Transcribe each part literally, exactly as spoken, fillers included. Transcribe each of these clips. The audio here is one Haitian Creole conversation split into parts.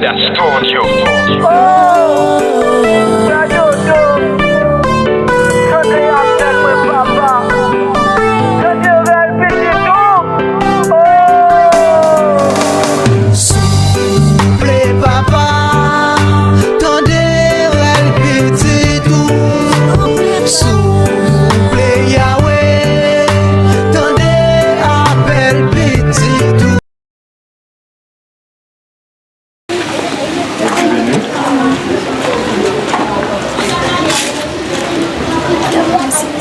That's Studio. Oh, Frè Dodo, tande apèl mwen papa, tande rèl pitit ou. Oh. Souple papa, tande rèl pitit ou. Souple Yahweh, tande apèl pitit ou.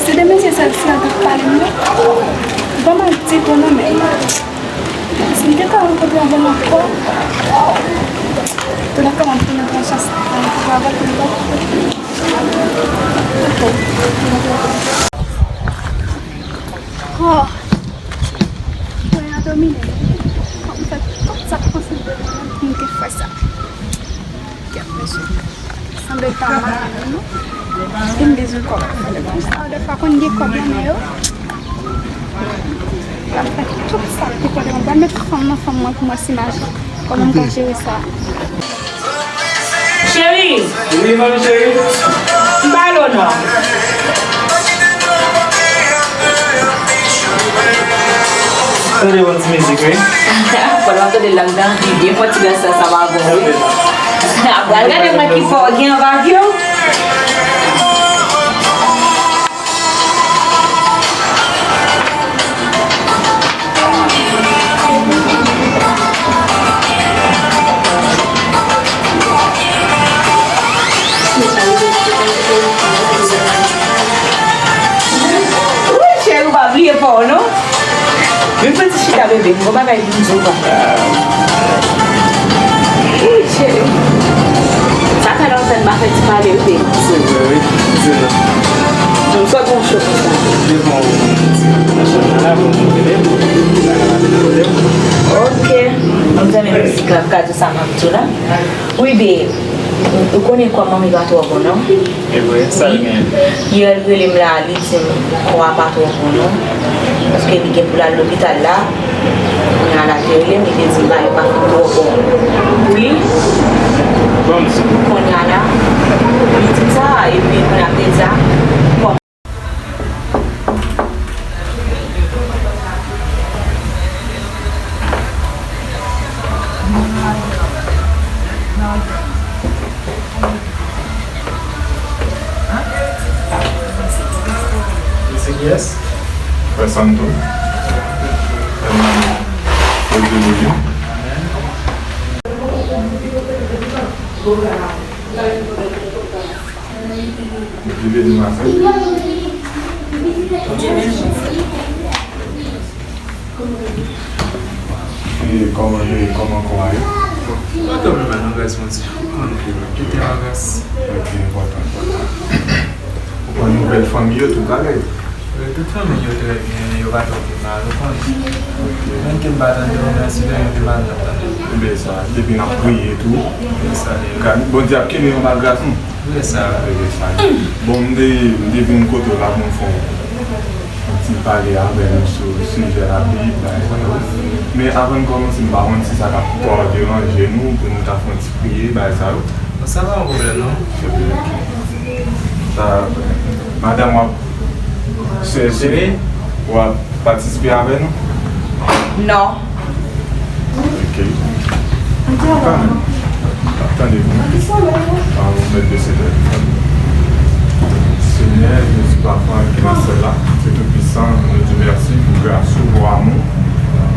Se de mesye sa ki ap pale m yo. Ban m al di pou nou menm. Si m te ka rankontre avè l ankò, tou lè ka m ap tounen pran chans rankontre avè l pou m pa. Oh. Mwen a domine. Fòk m fè tout sa k posib de mwen pou m te fè sa. Kèt mesye. Sanble pa mal non. Vin bezwen kòb. Sa yo defwa konn gen kòb nan men yo. M ap fè tout sa ki pou mwen. M ap met fanm nan fanm mwen pou mwen si maji. Kòman m ka jere sa? Cheri! Wi, manmi cheri. M pale w non. Tande yon ti mizik, wi. Pandan w ap tande l la, m te anvi byen fè yon ti dans ansanm avè w, wi. Apre, al gade mwen ki fò gen anba vye w. Wi, cheri, ou pa bliye pa w non. Vin pran ti chita, bebe. M gon bagay pou m di w, papa. Wi, cheri. Sa fè lontan n pa fè ti pale, wi, bebe. Se vre, wi. Di non. M sot yon cho konsa. Devan ou, ti machin la, bon, bebe. Ok. M renmen mizik la, m ka di w sa m ap di w la. Wi, bebe. Ou konnen kò manmi pa twò bon, non? E vre, sa l genyen? Yè l rele m la, li di m kò a pa twò bon non. Paske li gen pou l al lopital la. Kounye a la te rele m, li te di m bagay yo pa fin twò bon. Wi. Bon, m di. Kounye a la, li di m sa, epi kounye a m te di a, kò Li se kiyès? Frè Santo. Frè Santo. Bondye beni w. Bondye beni w, ma sè. E kòman, e kòman kò a ye? Bon, pa twò mal non, gras Bondye. Ou konnen, tout est en grâce. Wi, ki enpòtan, enpòtan. Ou konn nouvèl fanmi yo, tout bagay? Wi, tout fanmi yo trè byen, yo pa twò pi mal, ou konnen. Ok. Menm ke m pa tande yo, men si demen pi mal, n ap tande. Byen sa, depi n ap priye tou. Byen sa, li. Gad, Bondye ap kenbe nou malgre nou. Vre sa. Vre sa. Bon, m te, m te vin kote w la pou m fè yon ti pale avè nou sou sijè Labib, bagay sa yo. Men avan n kòmanse, m pa konn si sa t ap twò deranje nou pou nou ta fè yon ti priye, bagay sa yo. Bon, sa pa yon pwoblèm, non. Sa, madanm w ap, sè, sè, w ap patisipe avè nou? Non. Ok. Kanmenm. Tande pou mwen. An, ou mèt bese tèt. Senyè, Jezi, Papa, ki nan syèl la, Dieu Tout-Puissant, nou di mèsi pou gras ou, pou amou.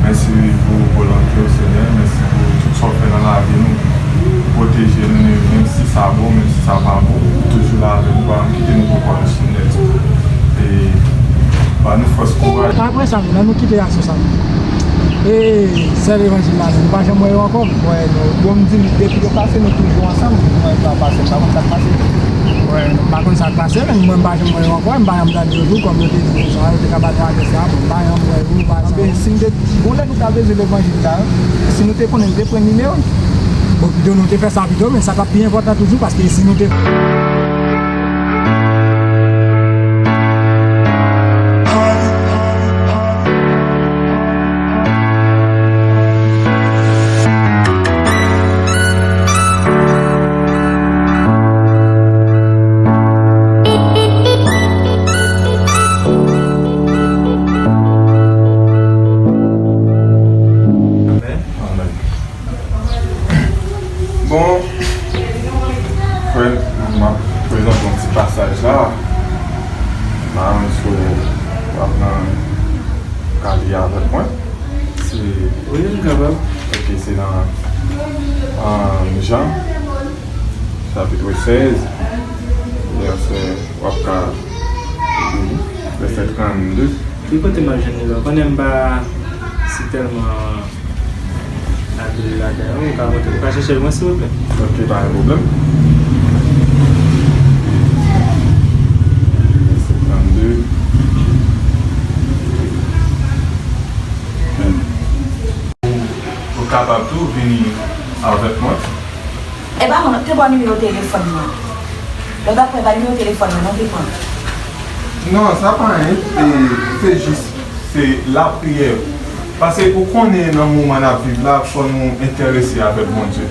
Mèsi pou volonte w, Senyè. Mèsi pou tout sa w fè nan lavi nou. Pwoteje nou, menm si sa bon, menm si sa pa bon. Ou toujou la avèk nou, pa janm kite nou pou kò nou, Senyè. E ba nou fòs, kouraj. Apre sa, lè nou kite asosyasyon sa, e sè levanjil la, nou pa janm wè yo ankò. Wè, nou, bon, m di, depi yo pase, nou toujou ansanm. Mwen pa pase, m pa konn sa k pase. Wè, m pa konn sa k pase, men mwen, m pa janm wè yo ankò, m pa janm tande yo tou, kòm yo te di nou sa, yo te ka ba nou adrès la, bon, m pa janm wè yo, m pa janm. Anben, si m te, bon, lè nou ta bezwen levanjil la, si nou te konnen, nou te pran nimewo l. Bon, pito nou te fè sa pito, men sa t ap pi enpòtan toujou, paske si nou te Bon, frè m, m ap prezante yon ti pasaj la. M pa konn si w ap nan kale avèk mwen. Se Wi, m kapab. Ok, se nan, um, Jan, chapit sèz, vèsè, w ap ka li, vèsè trannde. Ki kote m ap jwenn li la? Ou konnen m pa si tèlman abil ladan, ou ka montre, ou ka chèche l mwen, silvouplè? Ok, pa gen pwoblèm. Vèsè trannde. Ou kapab tou vini avèk mwen. E pa mwen, te ba w nimewo telefòn mwen. Lè w t ap pran, e pa nimewo telefòn mwen non w te pran. Non, sa pa anyen. E, se jis, se lapriyè. Paske ou konnen nan moman n ap viv la, fò nou enterese avèk Bondye.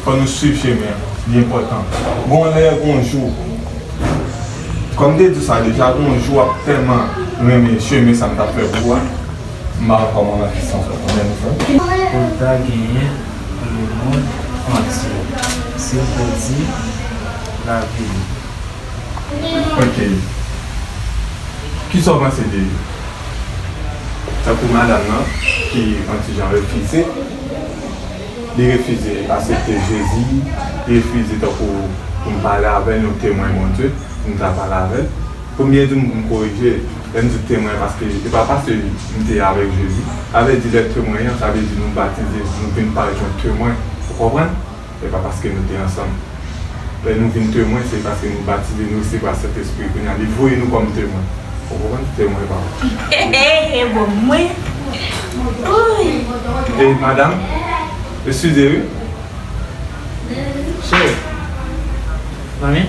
Fò nou swiv chemen an. Li enpòtan. Gon lè, gon jou. Kòm m te di w sa deja, gon jou w ap tèlman renmen chemen sa m t ap fè pou ou a. M pa wè kòman nan ki sans w ap konnen nou fè. Pou l ta genyen lemonn antye, si l pèdi lavi li. Ok. Kisa w panse de tankou madanm nan ki yon ti jan refize? Li refize aksepte Jezi, li refize tankou pou m pale avè l, yon temwen Bondye, pou m ta pale avè l. Premye di m pou m korije, lè m di temwen, paske e pa paske m te avèk Jezi. Sa vle di lè temwen an, sa vle di nou batize, nou vin parèt yon temwen. Ou konprann? E pa paske nou te ansanm. Lè nou vin temwen, se paske nou batize, nou resevwa Sentespri. Kounye a, li voye nou kòm temwen. Ou konprann? Temwen pa ou. He, he, he, bon, mwen. Wi. E, madanm, eskize, wi. Cheri. Manmi?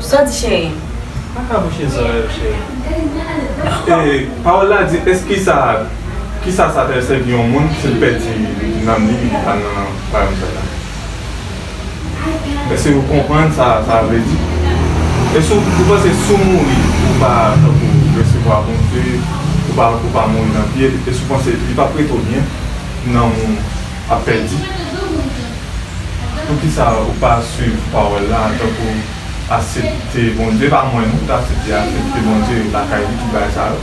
Sa w di, cheri? Pa ka bouche zòrèy ou, cheri. E, pawòl la di, èske sa, kisa sa t ap sèvi yon moun si l pèdi nanm li, li pa nan wayòm sèl la? Èske ou konprann sa, sa vle di? Èske ou, ou panse si w mouri, ou pa, tankou, resevwa Bondye, ou pa, ou pa mouri nan pye, èske ou panse li p ap rete w byen, nanm ou ap pèdi? Poukisa ou pa swiv pawòl la, tankou aksepte Bondye, pa mwen non, ou ta aksepte, aksepte Bondye lakay li, tout bagay sa yo?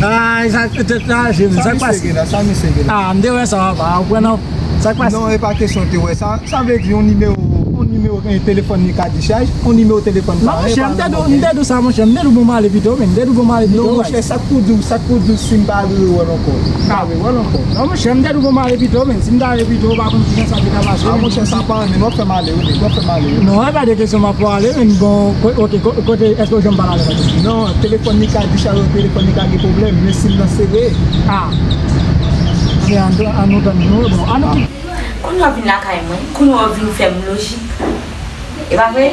Ay, sa, sa, sa, Jim, sa k pase? Sa misye gen la, sa misye gen la. Ah, m te wè sa, papa, ou pran nan, sa k pase? Non, e pa kesyon te wè sa. Sa vle di yon nimewo, yon nimewo, eh, telefòn li ka dechaj, yon nimewo telefòn pa. Non, monchè, m te di w, m te di w sa, monchè, m te di w bon m ale pito, men, m te di w bon m ale pito. Non, monchè, sa k pou di w, sa k pou di w si m pa rewè l ankò. M pa rewè l ankò. Non, monchè, m te di w bon m ale pito, men, si m ta ale pito, ou pa konn kijan sa te ka pase. Ah, monchè, sa pa anyen, w ap fè m ale, wi, w ap fè m ale, wi. Non, e pa de kesyon m ap fè w ale, men, bon, ko-, ok, ko-, kote, èske w janm pale avè l ankò? Non, telefòn li ka dechaje, telefòn li ka gen pwoblèm, men si l nan sere. Ah. Men, an, an nou tann nou, bon, an nou. Kounye a w vin lakay mwen, kounye a w vin fè m lojik. E pa vre?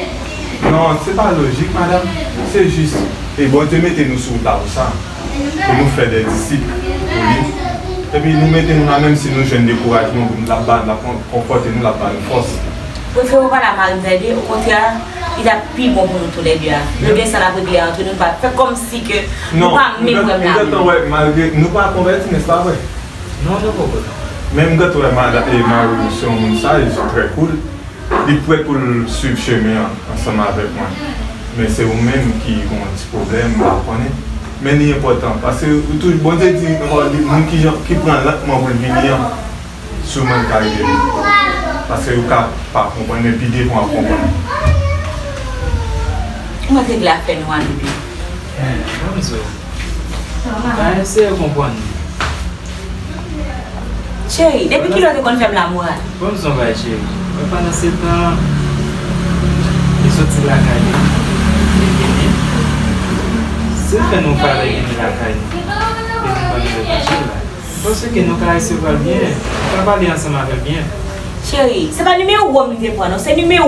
Non, se pa lojik, madanm. Se jis, e Bondye mete nou sou wout la pou sa. Pou nou fè de disip pou li. Epi nou mete nou la, menm si nou jwenn dekourajman, pou nou l ap ba, l ap kon-, konfòte nou, l ap ba nou fòs. Prefere w pa la mari m tande, okontrè, li t ap pi bon pou nou toulède a. Regle sa n ap regle a antre nou, nou pa fè kòmsi ke nou pa menm wè m la. Non, m gentan wè, malgre nou pa konvèti, nèspa vre? Non, nou poko. Men m gentan wè mada-, e mari w se yon moun saj, trè koul. Li prè pou l swiv chemen an ansanm avèk mwen. Men se ou menm ki gen yon ti pwoblèm, m pa konnen. Men li enpòtan, paske ou tou-, Bondye di ankò, li, moun ki jan, ki pran lantman pou l vini an, siman l ka rive vit. Paske ou ka pa konprann, men pi devan w ap konprann. Mwen te glè a fè nou ale byen. Men, ban m di w, pa eseye konprann li. Cheri, depi kilè w te konn fè m lamoral? Ban m di w yon bagay, cheri. Mwen pandan se tan, li soti lakay li, li vini. Se fè nou pale vini lakay nou. E nou pa vin repache la. Paske nou ka resevwa l byen. Nou ka pale ansanm avè l byen. Cheri, se pa nimewo w li te pran, non, se nimewo.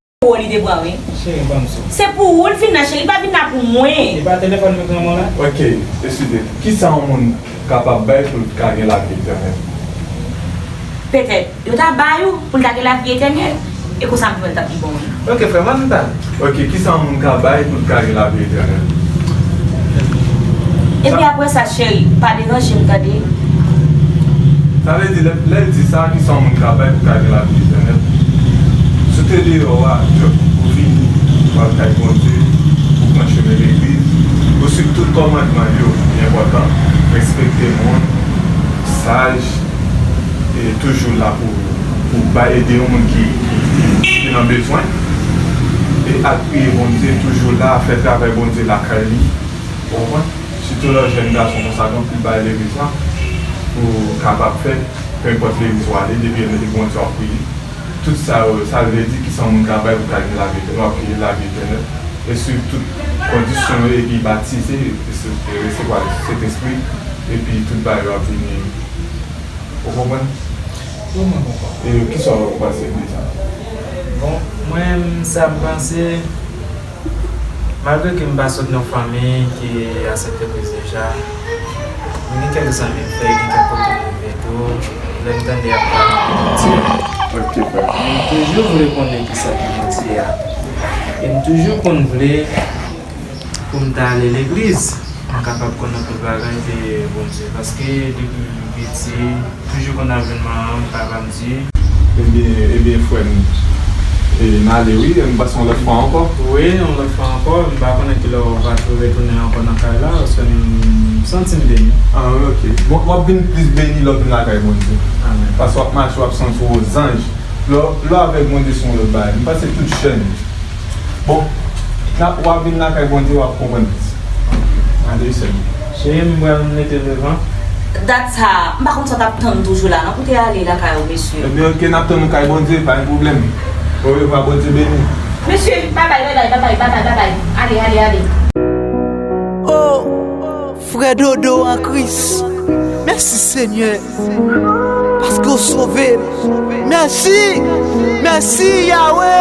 Nimewo w li te pran, wi. Cheri, ban m sou. Se pou ou l vin la, cheri, li pa vin la pou mwen. E pa telefòn nou pran mwen la? Ok, eskize. Kisa yon moun kapab bay pou l ka gen lavi etènèl? Petèt, yo ta ba yo pou l ta gen lavi etènèl. E konsa m kwè l t ap pi bon, wi. Ok, frè m, ann pale. Ok, kisa yon moun ka bay pou l ka gen lavi etènèl? Epi apre sa, cheri, pa deranje m, tande. Sa vle di, lè, lè l di sa, kisa yon moun ka bay pou l ka gen lavi etènèl? Si w te deyò a, djòb, ou vini, ou al kay Bondye, ou pran chemen legliz, ou swiv tout kòmandman yo ki enpòtan, respekte moun, saj, e toujou la pou, pou bay ede yon moun ki, ki, ki, ki nan bezwen. E al priye Bondye, toujou la, fè travay Bondye lakay li. Ou konprann? Sitou lè w jèn gason konsa, gen anpil bagay legliz la pou w kapab fè, penpòt legliz w ale, depi e Bondye w ap priye. Tout sa yo, sa vle di kisa yon moun ka bay pou ka gen lavi etènèl, w ap gen lavi etènèl. E swiv tout kondisyon yo epi batize, e se- e resevwa Sentespri, epi tout bagay yo ap vini. Ou konprann? Wi, mwen konprann. E kisa w panse de sa? Bon, mwen menm sa m panse, malgre ke m pa sot nan yon fanmi ki aksepte Kris deja, m gen kèk zanmi m fè, gen kèk kote m rive tou, lè m tande y ap pale de Bondye, Ok, frè. m toujou vle konnen kisa ki Bondye a. E m toujou konn vle pou m ta ale legliz, m kapab konn anpil bagay de Bondye. Paske depi m piti, toujou konn al jwenn manman m, papa m di. Ebyen, ebyen, frè m, e, n ale wi, m panse yon lòt fwa ankò. Wi, yon lòt fwa ankò, m pa konnen kilè w va tou retounen ankò nan kay la, paske m santi m beni. Ah, ok. Bon, w ap vin plis beni lè w vin lakay Bondye. Amèn. Paske w ap mache, w ap santi w ozanj. Lè w, lè w avèk Bondye se yon lòt bagay. M panse tout chèn Bon, n ap, w ap vin lakay Bondye, w ap konprann plis. Ade, sè m. Cheri, m pral mete devan. Dat sa, m pa konn sa w t ap tann toujou la, non, pou te ale lakay ou, mesye. Ebyen, oke, n ap tann ou kay Bondye, pa gen pwoblèm. Orevwa, Bondye beni w. Mesye, babay, babay, babay, babay, babay. Ale, ale, ale. Oh, frè Dodo an Kris. Mèsi, Senyè. Paske w sove m. Mèsi! Mèsi, Yawe!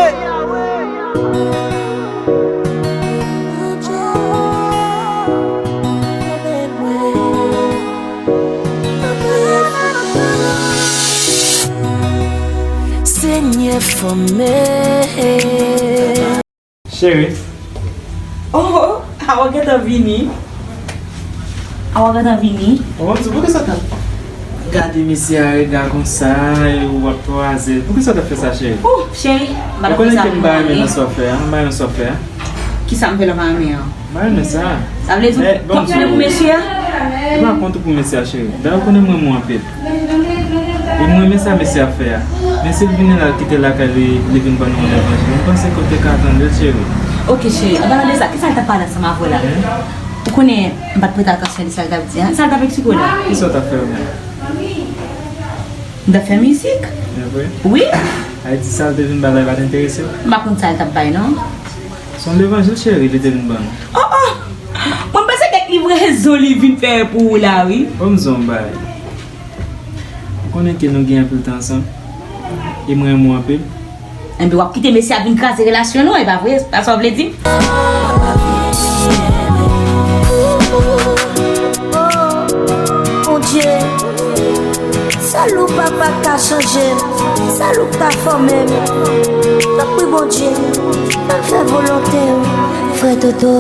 Senyè, fòme. Cheri. Oh, a w gentan vini. A w gentan vini. Ou konn di poukisa w t ap gade mesye a rega konsa e w ap kwaze l? Poukisa w t ap fè sa, cheri? Oh, cheri, m pa t ap fè sa pou mwen. Ou konnen ke m pa renmen nan sa w fè a. M pa renmen sa w fè a. Kisa m fè la pa renmen an? M pa renmen sa. Sa vle di w p ap gade pou mesye a? E pa kont ou pou mesye a, cheri. Dayè ou konnen m renmen w anpil. E m renmen sa mesye ap fè a. Men si l vini la, l kite lakay li, li vin ban nou yon levanjil, m panse ke w te ka tande l, cheri. Oke, cheri. An palan de sa, kisa l t ap pale ansanm avè w la? Ou konnen m pa t prete atansyon de sa l t ap di a. Sa l t ap eksplike w la? Kisa w t ap fè menm? M t ap fè mizik. E vre? Wi. Sa vle di sa l te vin bay la, li pa t enterese w? M pa konn sa l t ap bay, non. Se yon levanjil, cheri, li te vin ban nou. Oh, oh! Mwen panse kèk livrezon li vin fè pou ou la, wi. Ban m di w yon bagay. Ou konnen ke nou gen anpil tan ansanm. E m renmen w anpil. Enben, w ap kite mesye a vin kraze relasyon nou, e pa vre? Se pa sa w vle di m? Bondye, sèl ou, Papa, k ka chanje m, sèl ou k ka fòme m. Tanpri, Bondye, fè m fè volonte w. Frè Dodo.